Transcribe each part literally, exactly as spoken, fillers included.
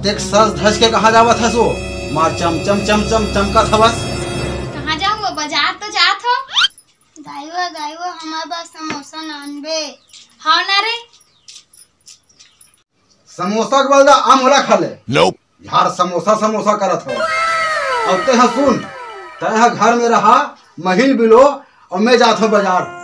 एक सज धज के कहाँ जावत हस वो? मार चम चम चम चम चमकत हवस। कहाँ जाऊँ वो, बाजार तो जात हो। दाई वो, दाई वो, हमार बर समोसा लानबे। हाँ ना रे। समोसा के बलदा आम वाला खा ले। झार समोसा समोसा करत हो। अउ तेहा सुन, तेहा घर में रहा, महिल बिलो, अउ मैं जात हो बाजार।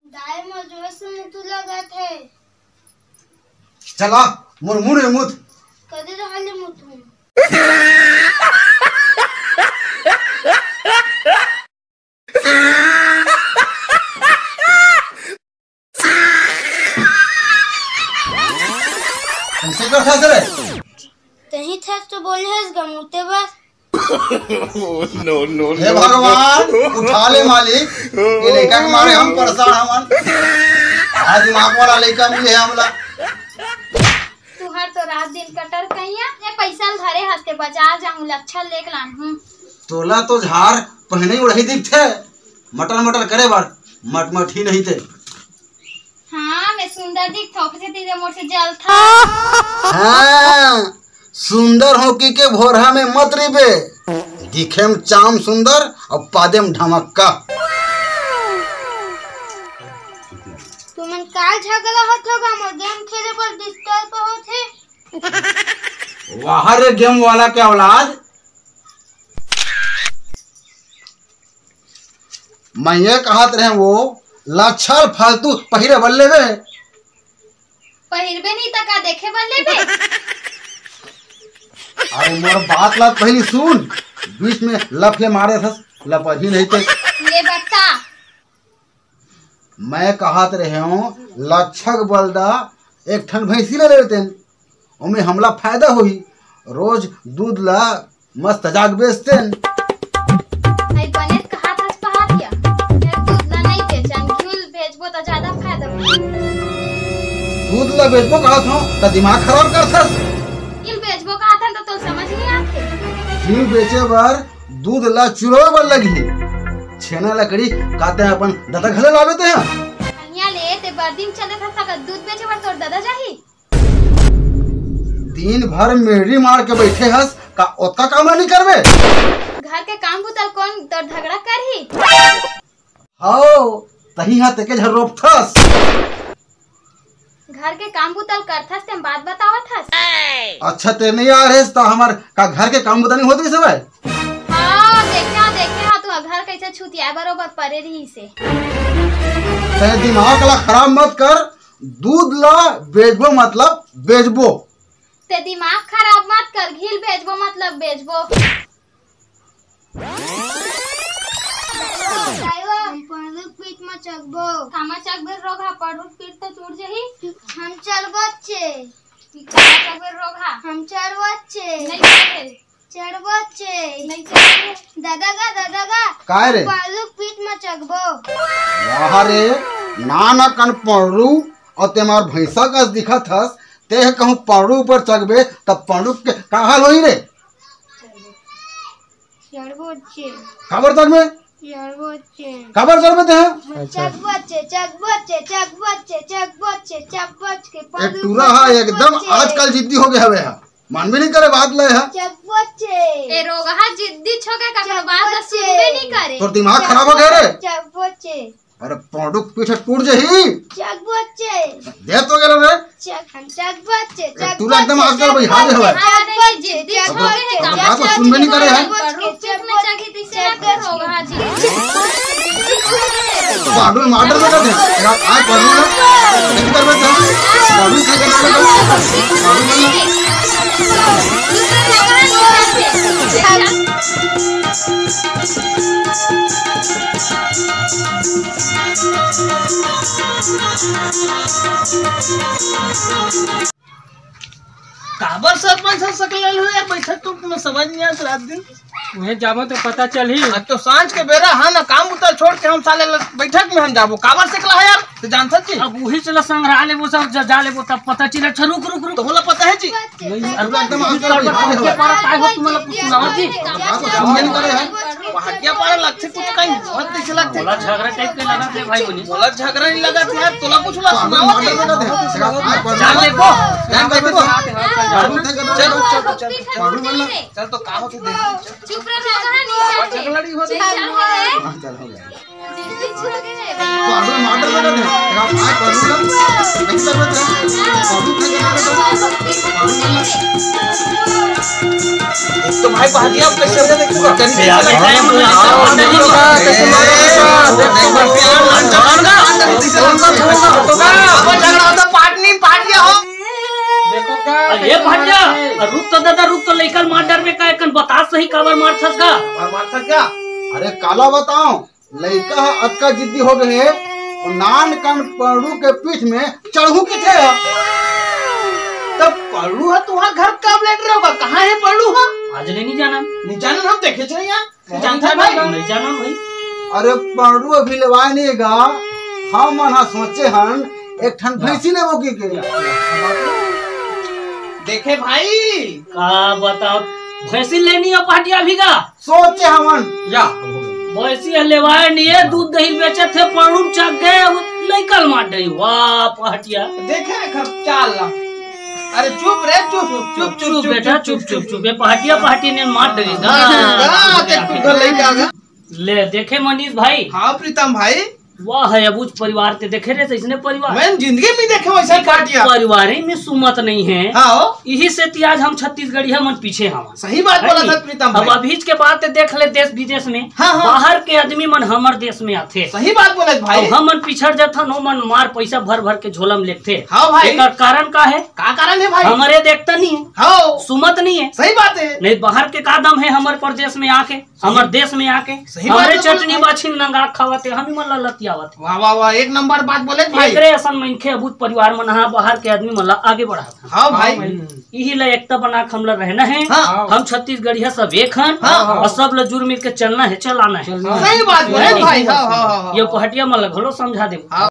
दाई, मोर जोर से मुतू लगत हे। चला, मोर मुंह में मुत। कदे रहले मुतू। कैसे करता रे? तही थस तो बोले हस गमूते बस। नो, नो, हे नो, भगवान, नो। उठा ले मालिक, ये लइका के मारे हम परेशान हवन। आज दिमाग वाला लइका मिले हे हमला। तुहर तो रात दिन कटर कहिया, ये पैसा ल धरे हस ते बाजार जाहूं, लच्छा लेके लानहूं। तोला तो झार पहिने ओढ़ही दिखथे, मटर मटर करे बर, मटमट ही नहीं ते। हाँ, मैं सुंदर दिखथव, ओकरे सेती मोर से जलथा। हाँ, सुंदर हो कि के भोरहा में मत रिबे, दिखे में चाम सुंदर अउ पादे में ढमक्का। तुमन काल झगड़ा होत होगा, मोर गेम खेले बर डिस्टर्ब होत हे। वाह रे गेम वाला के औलाद, मैं ये कहत रहे वो लच्छा ल फालतू पहिरे बर लेबे। पहिरबे नहीं त का देखे बर लेबे? अरे मोर बात ला पहली सुन, बीच में लफले मारे थस, लपरही नहीं ते। ले बता। मैं कहत रहे हूँ, लच्छा के बलदा एक ठन भैंसी ले लेतेन, ओमे हमला फायदा होही। रोज दूध ला मस्त जाग बेचतेन। भाई बने कहत हस पहातिया, फेर दूध ला नहीं बेचन, घीव ल बेचबो त ज्यादा फायदा होही। दूध ला बेचबो कहत हूँ, त दिमाग खराब करथस। घीव ल बेचबो कहत हन त तोर समझ नहीं आथे। घीव बेचे बर दूध ला चुरोय बर लगही। छेना लकड़ी का तैं अपन ददा घले लाबे तैं? कहिया ले ते बरदी म चले था, सका दूध बेचे बर तोर ददा जाही? दिन भर मेड़ी मार के बैठे हस, का ओतका काम ला नहीं करबे? घर के काम बुता ल कौन तोर झगड़ा करही? हव, तही हा तेके झन रोपथस। घर के काम बुता ल करथस, तेम बात बतावत हस। अच्छा, ते नहीं आ रहे त हमर का घर के काम बुता नहीं होत रहिस हवय? हाँ, देखे हा, देखे हा, तू घर कैसे छुतिया बरोबर परे रहिस हे। ते दिमाग ला खराब मत कर, दूध ला बेचबो मतलब बेचबो। ते दिमाग खराब मत कर, घीव ल बेचबो मतलब बेचबो। हम पड़रू पीठ म चघबो। कामा चघबे रोगहा, पड़रू पीठ तो टूट जही। हम चढ़बो चे। कामा चघबे रोगहा। हम चढ़बो चे। नहीं चढ़े। चढ़बो चे। नहीं चढ़े। दादा गा, दादा गा। काय रे? पड़रू पीठ म चघबो। वाह रे, नान अकन पड़रू अउ ते मार भैंसा कस दिखत हस, ते ह कहूँ पड़रू ऊपर चघबे, त पड़रू के का हाल होही रे? चढ़बो चे। काबर चघबे? चढ़बो चे। काबर चघबे ते ह? चघबो चे, चघबो चे, चघबो चे, चघबो चे, चघबो चे, ए पड़रू टूरा ऊपर हा चघबो एकदम चे। आजकल जिद्दी हो गया हवे हा। मानबे नहीं करे बात ले हा। चघबो चे। ए रोगहा जिद्दी छोके, काकरो बात ला सुनबे नहीं करे। तोर दिमाग खराब हो गया रे। चघबो चे। अरे पड़रू के पीठ टूट जही। चघबो चे। दे तो गेलो रे। चघ-, हम चघबो चे, ए, तू एकदम आजकल भाई हाल हवे। चघबो चे, जिद्दी अब छोके हे, अब काम बात ला सुनबे नहीं करे है। पड़रू पीठ में चघी तिसे ना करो, हाँ जी। पाडुल मार दे बेटा, तेरा काय पड़रू ना? नहीं कर बेटा। पाडुल क्या कर बेटा? पाडुल नहीं। काबर सरपंच ह सकलल हो यार, बैठक तो मैं समझ नहीं आत रात दिन। उहें जाबो तो पता चलही। अब तो सांझ के बेरा हे ना, काम उतर छोड़ के हम साले ल-, बैठक में हम जाबो। काबर से कला हे यार, तो जानथस जी? अब उही चला संग्रह लेबो, सब ज-, जा लेबो, तब पता चले। अच्छा, रुक, रुक, रुक। तो होला पता हे जी? नहीं, अरे एकदम आगे बढ़, आगे बढ़। पहटिया पारा काय हो, तुम्हारा कुछ सुनावा जी? आप तो समझे नहीं करे हैं। पहटिया पारा लगथे कुछ कहीं, बहुत कैसे लगथे। बोला झगड़ा टाइप के लगा थे भाई बनी। बोला झगड़ा नहीं लगा थे यार, तोला कुछ ला सुनावा जी। जान ले को, जान ले को। चल, चल, चल, चल। चल तो का होथे देख। चुप रह, राजा, नहीं चल, चल, चल, चल। हाँ, चल, हो गया। पागल मार डाला थे। तेरा भाई पागल था। नहीं कर रहा था। पागल था, कर रहा था। पागल था। एक तो भाई पहटिया कैसे दे देखो। कहीं ए, आगे टाइम में आओ, नहीं देखो। कैसे मार रहा था। देखो, झगड़ा होता, पार्टी नहीं, पार्टिया हो। देखो का, अरे कैसे पहटिया, मार रहा है। रुक तो दादा, रुक तो, लइका ल मार डरबे का, एकन बता सही काबर मारथस का? काबर मारथस का? अरे काला बताओ, लइका ह अतका जिद्दी हो गए हे, वो नान कान पड़ू के पीठ में चढ़ू किथे ह? तब पड़ू ह तुहार घर कब लेट रहे होगा? कहाँ हे पड़ू ह? आज ले नहीं जाना। नहीं जाना, हम देखे थे यहाँ। जानता भाई? नहीं जाना भाई। अरे पड़ू अभी लेवाए नहीं गा, हम मन हा सोचे हन एक ठन भैंसी लेबो की के। देखे भाई। का बताओ, भैंसी लेनी हे पहटिया भी का? सोचे हमन। या। भैंसी ह लेवाए नहीं हे, दूध दही बेचे थे, पड़ू चक गए, अब लइका ल मार डरी। वाह पहटिया। देखे एकर चाल ला। अरे चुप रे, चुप, चुप, चुप, चुप, चुप, बेटा, चुप, चुप, चुप। ये पहटिया, पहटिया ने मार डरी। हाँ, देख तू घर लइका आ गया। ले, देखे मनीष भाई। हाँ प्रीतम भाई। वाह हे अबूझ परिवार ते देखे रे, अइसने परिवार। मैं जिंदगी में देखे वैसा एक पहटिया। परिवार ही में सुमत नहीं हे। हाँ हो। इही सेती आज हम छत्तीसगढ़िया मन पीछे हवन। सही बात हे बोला नहीं? था प्रीतम अब भाई। अभीच के बात ते देख ले देश विदेश में। हाँ, हाँ। बाहर के आदमी मन हमर देश में आथे। सही बात बोले भाई। अब हमन पिछड़ जाथन, ओमन मार पैसा भर भर के झोला में लेथे। हाँ भाई। एकर कारण का हे? का कारण हे भाई? हमरे देखता नहीं हे। हाँ। सुमत नहीं हे। सही बात हे। नहीं बाहर के का दम हे हमर प्रदेश में आके? हमर देश में आके सही बात हमरे हे, चटनी बोले बाछी नंगा खावत हे, हम ही मन ला लतियावत हे। वाह, वाह, वाह, एक नंबर बात बोले भाई। एकरे असन मनखे अबूझ परिवार मन हा बाहर के आदमी मन ला आगे बढ़ात हे। हाँ भाई। हाँ भाई। इही ला एकता बना के हमला रहना हे। हाँ। हम छत्तीसगढ़िया सब एक हन। हाँ। अउ सब ला जुड़ मिल के चलना हे, चलाना हे। चलना हे। सही बात बोले भाई। हाँ, हाँ, हाँ, हाँ। ये पहटिया मन ला घलो समझा दे। हाँ।